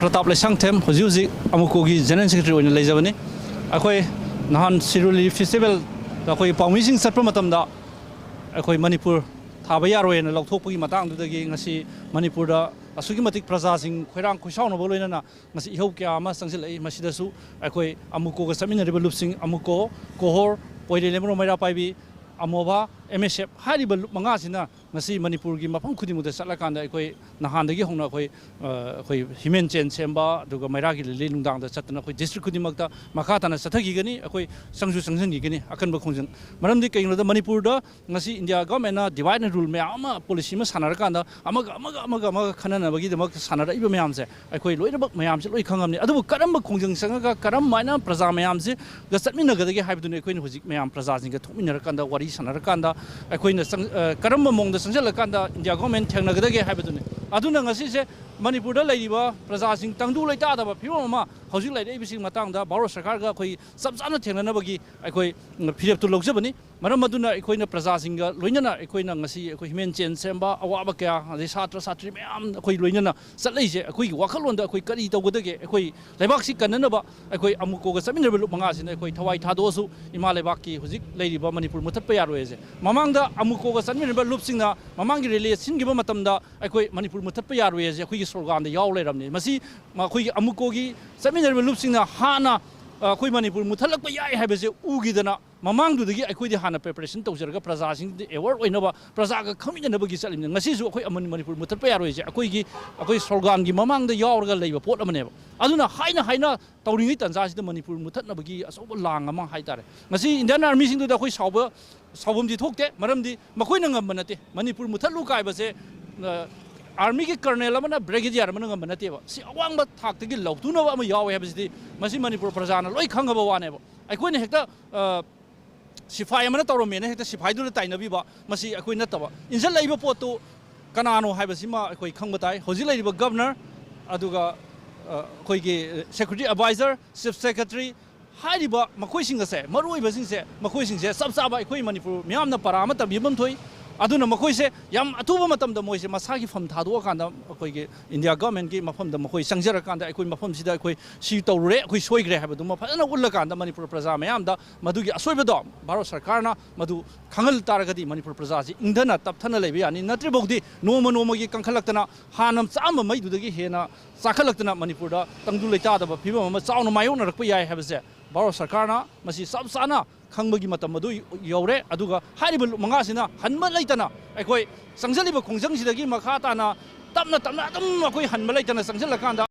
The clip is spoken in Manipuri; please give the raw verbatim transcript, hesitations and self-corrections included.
ꯄ꯭ꯔꯇꯥꯞ ꯂꯩꯁꯥꯡꯊꯦꯝ, ꯍꯧꯖꯤꯛ ꯍꯧꯖꯤꯛ ꯑꯃꯨꯀꯣꯒꯤ General Secretary ꯑꯣꯏꯅ ꯂꯩꯖꯕꯅꯤ꯫ ꯑꯩꯈꯣꯏ ꯅꯍꯥꯟ ꯁꯤꯔꯨꯂꯤ Festivalꯗ ꯑꯩꯈꯣꯏ ꯄꯥꯎꯃꯤꯁꯤꯡ ꯆꯠꯄ ꯃꯇꯝꯗ ꯑꯩꯈꯣꯏ ꯃꯅꯤꯄꯨꯔ ꯊꯥꯕ ꯌꯥꯔꯣꯏꯅ ꯂꯧꯊꯣꯛꯄꯒꯤ ꯃꯇꯥꯡꯗꯨꯗꯒꯤ ꯉꯁꯤ ꯃꯅꯤꯄꯨꯔꯗ ꯑꯁꯨꯛꯀꯤ ꯃꯇꯤꯛ ꯄ꯭ꯔꯖꯥꯁꯤꯡ ꯈꯣꯏꯔꯥꯡ ꯈꯣꯏꯁꯥꯎꯅꯕ ꯂꯣꯏꯅꯅ ꯉꯁꯤ ꯏꯍꯧ ꯀꯌꯥ ꯑꯃ ꯆꯪꯁꯤꯜꯂꯛꯏ꯫ ꯃꯁꯤꯗꯁꯨ ꯑꯩꯈꯣꯏ ꯑꯃꯨꯀꯣꯒ ꯆꯠꯃꯤꯟꯅꯔꯤꯕ ꯂꯨꯞꯁꯤꯡ, ꯑꯃꯨꯀꯣ, ꯀꯣꯍꯣꯔ, ꯄꯣꯏꯔꯦ ꯂꯦꯝꯕ꯭ꯔꯣ ꯃꯩꯔꯥ ꯄꯥꯏꯕꯤ, ꯑꯃꯣꯕꯥ, M S F ꯍꯥꯏꯔꯤꯕ ꯂꯨꯞ ꯃꯉꯥꯁꯤꯅ ꯉꯁꯤ ꯃꯅꯤꯄꯨꯔꯒꯤ ꯃꯐꯝ ꯈꯨꯗꯤꯡꯃꯛꯇ ꯆꯠꯂꯀꯥꯟꯗ ꯑꯩꯈꯣꯏ ꯅꯍꯥꯟꯗꯒꯤ ꯍꯧꯅ ꯑꯩꯈꯣꯏ, ꯑ, ꯑꯩꯈꯣꯏ ꯍꯤꯃꯦꯟ ꯆꯦꯟ ꯁꯦꯝꯕ, ꯑꯗꯨꯒ ꯃꯩꯔꯥꯒꯤ ꯂꯤꯂꯤ ꯅꯨꯡꯗꯥꯡꯗ ꯆꯠꯇꯅ ꯑꯩꯈꯣꯏ district ꯈꯨꯗꯤꯡꯃꯛꯇ ꯃꯈꯥ ꯇꯥꯅ ꯆꯠꯊꯈꯤꯒꯅꯤ꯫ ꯑꯩꯈꯣꯏ ꯆꯪꯁꯨ ꯆꯪꯁꯤꯟꯈꯤꯒꯅꯤ ꯑꯀꯟꯕ ꯈꯣꯡꯖꯪ꯫ ꯃꯔꯝꯗꯤ ꯀꯩꯒꯤꯅꯣꯗ ꯃꯅꯤꯄꯨꯔꯗ ꯉꯁꯤ India Governmentꯅ divide and rule ꯃꯌꯥꯝ ꯑꯃ policy ꯑꯃ ꯁꯥꯟꯅꯔꯀꯥꯟꯗ ꯑꯃꯒ, ꯑꯃꯒ, ꯑꯃꯒ, ꯑꯃꯒ ꯈꯟꯅꯅꯕꯒꯤꯗꯃꯛ ꯁꯥꯟꯅꯔꯛꯏꯕ ꯃꯌꯥꯝꯁꯦ ꯑꯩꯈꯣꯏ ꯂꯣꯏꯅꯃꯛ ꯃꯌꯥꯝꯁꯦ ꯂꯣꯏ ꯈꯪꯉꯝꯅꯤ꯫ ꯑꯗꯨꯕꯨ ꯀꯔꯝꯕ ꯈꯣꯡꯖꯪ ꯆꯪꯉꯒ ꯀꯔꯝ ꯍꯥꯏꯅ ꯄ꯭ꯔꯖꯥ ꯃꯌꯥꯝꯁꯤꯒ ꯆꯠꯃꯤꯟꯅꯒꯗꯒꯦ ꯍꯥꯏꯕꯗꯨꯅꯤ ꯑꯩꯈꯣꯏꯅ ꯍꯧꯖꯤꯛ ꯃꯌꯥꯝ ꯄ꯭ꯔꯖꯥꯁꯤꯡꯒ ꯊꯣꯛꯃꯤꯟꯅꯔꯀꯥꯟꯗ, ꯋꯥꯔꯤ ꯁꯥꯟꯅꯔꯀꯥꯟꯗ ꯑꯩꯈꯣꯏꯅ ꯆꯪ-, ꯑ, ꯀꯔꯝꯕ ꯃꯑꯣꯡꯗ ꯆꯪꯁꯤꯜꯂꯀꯥꯟꯗ India Government ꯊꯦꯡꯅꯒꯗꯒꯦ ꯍꯥꯏꯕꯗꯨꯅꯤ꯫ ꯑꯗꯨꯅ ꯉꯁꯤꯁꯦ ꯃꯅꯤꯄꯨꯔꯗ ꯂꯩꯔꯤꯕ ꯄ꯭ꯔꯖꯥꯁꯤꯡ ꯇꯪꯗꯨ ꯂꯩꯇꯥꯗꯕ ꯐꯤꯕꯝ ꯑꯃ ꯍꯧꯖꯤꯛ ꯂꯩꯔꯛꯏꯕꯁꯤꯒꯤ ꯃꯇꯥꯡꯗ ꯚꯥꯔꯠ ꯁꯔꯀꯥꯔꯒ ꯑꯩꯈꯣꯏ ꯆꯞ ꯆꯥꯅ ꯊꯦꯡꯅꯅꯕꯒꯤ ꯑꯩꯈꯣꯏ ꯐꯤꯔꯦꯞꯇꯨ ꯂꯧꯖꯕꯅꯤ꯫ ꯃꯔꯝ ꯑꯗꯨꯅ ꯑꯩꯈꯣꯏꯅ ꯄ꯭ꯔꯖꯥꯁꯤꯡꯒ ꯂꯣꯏꯅꯅ ꯑꯩꯈꯣꯏꯅ ꯉꯁꯤ ꯑꯩꯈꯣꯏ ꯍꯤꯃꯦꯟ ꯆꯦꯟ ꯁꯦꯝꯕ, ꯑꯋꯥꯕ ꯀꯌꯥ, ꯑꯗꯩ ꯁꯥꯇ꯭ꯔ ꯁꯥꯇ꯭ꯔꯤ ꯃꯌꯥꯝ ꯑꯩꯈꯣꯏ ꯂꯣꯏꯅꯅ ꯆꯠꯂꯛꯏꯁꯦ, ꯑꯩꯈꯣꯏꯒꯤ ꯋꯥꯈꯜꯂꯣꯟꯗ ꯑꯩꯈꯣꯏ ꯀꯔꯤ ꯇꯧꯒꯗꯒꯦ? ꯑꯩꯈꯣꯏ ꯂꯩꯕꯥꯛꯁꯤ ꯀꯟꯅꯅꯕ ꯑꯩꯈꯣꯏ ꯑꯃꯨꯀꯣꯒ ꯆꯠꯃꯤꯟꯅꯔꯤꯕ ꯂꯨꯞ ꯃꯉꯥꯁꯤꯅ ꯑꯩꯈꯣꯏ ꯊꯋꯥꯏ ꯊꯥꯗꯣꯛꯑꯁꯨ ꯏꯃꯥ ꯂꯩꯕꯥꯛꯀꯤ ꯍꯧꯖꯤꯛ ꯂꯩꯔꯤꯕ ꯃꯅꯤꯄꯨꯔ ꯃꯨꯊꯠꯄ ꯌꯥꯔꯣꯏ ꯍꯥꯏꯁꯦ꯫ ꯃꯃꯥꯡꯗ ꯑꯃꯨꯀꯣꯒ ꯆꯠꯃꯤꯟꯅꯔꯤꯕ ꯂꯨꯞꯁꯤꯡꯅ ꯃꯃꯥꯡꯒꯤ rally ꯁꯤꯟꯈꯤꯕ ꯃꯇꯝꯗ ꯑꯩꯈꯣꯏ ꯃꯅꯤꯄꯨꯔ ꯃꯨꯊꯠꯄ ꯌꯥꯔꯣꯏ ꯍꯥꯏꯁꯦ ꯑꯩꯈꯣꯏꯒꯤ ꯁ꯭ꯂꯣꯒꯥꯟꯗ ꯌꯥꯎ ꯂꯩꯔꯕꯅꯤ꯫ ꯃꯁꯤ ꯑꯩꯈꯣꯏꯒꯤ ꯑꯃꯨꯀꯣꯒꯤ ꯆꯠꯃꯤꯟꯅꯔꯤꯕ ꯂꯨꯞꯁꯤꯡꯅ ꯍꯥꯟꯅ, ꯑ, ꯑꯩꯈꯣꯏ ꯃꯅꯤꯄꯨꯔ ꯃꯨꯊꯠꯂꯛꯄ ꯌꯥꯏ ꯍꯥꯏꯕꯁꯦ ꯎꯈꯤꯗꯅ ꯃꯃꯥꯡꯗꯨꯗꯒꯤ ꯑꯩꯈꯣꯏꯗꯤ ꯍꯥꯟꯅ preparation ꯇꯧꯖꯔꯒ ꯄ꯭ꯔꯖꯥꯁꯤꯡꯗꯤ aware ꯑꯣꯏꯅꯕ, ꯄ꯭ꯔꯖꯥꯒ ꯈꯪꯃꯤꯟꯅꯅꯕꯒꯤ ꯆꯠꯂꯤꯕꯅꯤ꯫ ꯉꯁꯤꯁꯨ ꯑꯩꯈꯣꯏ ꯑꯃ-, ꯃꯅꯤꯄꯨꯔ ꯃꯨꯊꯠꯄ ꯌꯥꯔꯣꯏꯁꯦ ꯑꯩꯈꯣꯏꯒꯤ, ꯑꯩꯈꯣꯏ ꯁ꯭ꯂꯣꯒꯥꯟꯒꯤ ꯃꯃꯥꯡꯗ ꯌꯥꯎꯔꯒ ꯂꯩꯕ ꯄꯣꯠ ꯑꯃꯅꯦꯕ꯫ ꯑꯗꯨꯅ ꯍꯥꯏꯅ ꯍꯥꯏꯅ ꯇꯧꯔꯤꯉꯩ ꯇꯥꯟꯖꯥꯁꯤꯗ ꯃꯅꯤꯄꯨꯔ ꯃꯨꯊꯠꯅꯕꯒꯤ ꯑꯆꯧꯕ ꯂꯥꯡ ꯑꯃ ꯍꯥꯏꯇꯥꯔꯦ꯫ ꯉꯁꯤ Indian Armyꯁꯤꯡꯗꯨꯗ ꯑꯩꯈꯣꯏ ꯁꯥꯎꯕ, ꯁꯥꯎꯐꯝꯗꯤ ꯊꯣꯛꯇꯦ, ꯃꯔꯝꯗꯤ ꯃꯈꯣꯏꯅ ꯉꯝꯕ ꯅꯠꯇꯦ꯫ ꯃꯅꯤꯄꯨꯔ ꯃꯨꯊꯠꯂꯨ ꯀꯥꯏꯕꯁꯦ, ꯑ, Armyꯒꯤ colonel ꯑꯃꯅ, brigadier ꯑꯃꯅ ꯉꯝꯕ ꯅꯠꯇꯦꯕ꯫ ꯁꯤ ꯑꯋꯥꯡꯕ ꯊꯥꯛꯇꯒꯤ ꯂꯧꯇꯨꯅꯕ ꯑꯃ ꯌꯥꯎꯋꯦ ꯍꯥꯏꯕꯁꯤꯗꯤ ꯃꯁꯤ ꯃꯅꯤꯄꯨꯔ ꯄ꯭ꯔꯖꯥꯅ ꯂꯣꯏ ꯈꯪꯉꯕ ꯋꯥꯅꯦꯕ꯫ ꯑꯩꯈꯣꯏꯅ ꯍꯦꯛꯇ, ꯑ, ꯁꯤꯐꯥꯏ ꯑꯃꯅ ꯇꯧꯔꯝꯃꯦꯅ ꯍꯦꯛꯇ ꯁꯤꯐꯥꯏꯗꯨꯗ ꯇꯥꯏꯅꯕꯤꯕ, ꯃꯁꯤ ꯑꯩꯈꯣꯏ ꯅꯠꯇꯕ꯫ ꯏꯟꯁꯤꯜꯂꯛꯏꯕ ꯄꯣꯠꯇꯨ ꯀꯅꯥꯅꯣ ꯍꯥꯏꯕꯁꯤꯃ ꯑꯩꯈꯣꯏ ꯈꯪꯕ ꯇꯥꯏ꯫ ꯍꯧꯖꯤꯛ ꯂꯩꯔꯤꯕ governor, ꯑꯗꯨꯒ, ꯑ, ꯑꯩꯈꯣꯏꯒꯤ security advisor, chief secretary ꯍꯥꯏꯔꯤꯕ ꯃꯈꯣꯏꯁꯤꯡ ꯑꯁꯦ, ꯃꯔꯨꯑꯣꯏꯕꯁꯤꯡꯁꯦ, ꯃꯈꯣꯏꯁꯤꯡꯁꯦ ꯆꯞ ꯆꯥꯕ ꯑꯩꯈꯣꯏ ꯃꯅꯤꯄꯨꯔ ꯃꯤꯌꯥꯝꯅ ꯄꯔꯥ ꯑꯃ ꯇꯝꯕꯤꯕ ꯑꯃ ꯊꯣꯛꯏ꯫ ꯑꯗꯨꯅ ꯃꯈꯣꯏꯁꯦ ꯌꯥꯝ ꯑꯊꯨꯕ ꯃꯇꯝꯗ ꯃꯣꯏꯁꯦ ꯃꯁꯥꯒꯤ ꯐꯝ ꯊꯥꯗꯣꯛꯑꯀꯥꯟꯗ ꯑꯩꯈꯣꯏꯒꯤ ꯏꯟꯗꯤꯌꯥ ꯒꯚꯔꯟꯃꯦꯟꯠꯀꯤ ꯃꯐꯝꯗ ꯃꯈꯣꯏ ꯆꯪꯖꯔꯀꯥꯟꯗ ꯑꯩꯈꯣꯏ ꯃꯐꯝꯁꯤꯗ ꯑꯩꯈꯣꯏ ꯁꯤ ꯇꯧꯔꯨꯔꯦ, ꯑꯩꯈꯣꯏ ꯁꯣꯏꯈ꯭ꯔꯦ ꯍꯥꯏꯕꯗꯨꯃ ꯐꯖꯅ ꯎꯠꯂꯀꯥꯟꯗ ꯃꯅꯤꯄꯨꯔ ꯄ꯭ꯔꯖꯥ ꯃꯌꯥꯝꯗ ꯃꯗꯨꯒꯤ ꯑꯁꯣꯏꯕꯗꯣ ꯚꯥꯔꯠ ꯁꯔꯀꯥꯔꯅ ꯃꯗꯨ ꯈꯪꯍꯜ ꯇꯥꯔꯒꯗꯤ ꯃꯅꯤꯄꯨꯔ ꯄ꯭ꯔꯖꯥꯁꯤ ꯏꯪꯊꯅ ꯇꯞꯊꯅ ꯂꯩꯕ ꯌꯥꯅꯤ꯫ ꯅꯠꯇ꯭ꯔꯤꯐꯥꯎꯗꯤ ꯅꯣꯡꯃ ꯅꯣꯡꯃꯒꯤ ꯀꯟꯈꯠꯂꯛꯇꯅ ꯍꯥꯟꯅ ꯆꯥꯝꯕ ꯃꯩꯗꯨꯗꯒꯤ ꯍꯦꯟꯅ ꯆꯥꯈꯠꯂꯛꯇꯅ ꯃꯅꯤꯄꯨꯔꯗ ꯇꯪꯗꯨ ꯂꯩꯇꯥꯗꯕ ꯐꯤꯕꯝ ꯑꯃ ꯆꯥꯎꯅ ꯃꯥꯌꯣꯛꯅꯔꯛꯄ ꯌꯥꯏ ꯍꯥꯏꯕꯁꯦ ꯚꯥꯔꯠ ꯁꯔꯀꯥꯔꯅ ꯃꯁꯤ ꯆꯞ ꯆꯥꯅ ꯈꯪꯕꯒꯤ ꯃꯇꯝ ꯑꯗꯨ ꯌꯧꯔꯦ꯫ ꯑꯗꯨꯒ ꯍꯥꯏꯔꯤꯕ ꯂꯨꯞ ꯃꯉꯥꯁꯤꯅ ꯍꯟꯕ ꯂꯩꯇꯅ ꯑꯩꯈꯣꯏ ꯆꯪꯁꯤꯜꯂꯤꯕ ꯈꯣꯡꯖꯪꯁꯤꯗꯒꯤ ꯃꯈꯥ ꯇꯥꯅ ꯇꯞꯅ ꯇꯞꯅ ꯑꯗꯨꯝ ꯑꯩꯈꯣꯏ ꯍꯟꯕ ꯂꯩꯇꯅ ꯆꯪꯁꯤꯜꯂꯀꯥꯟꯗ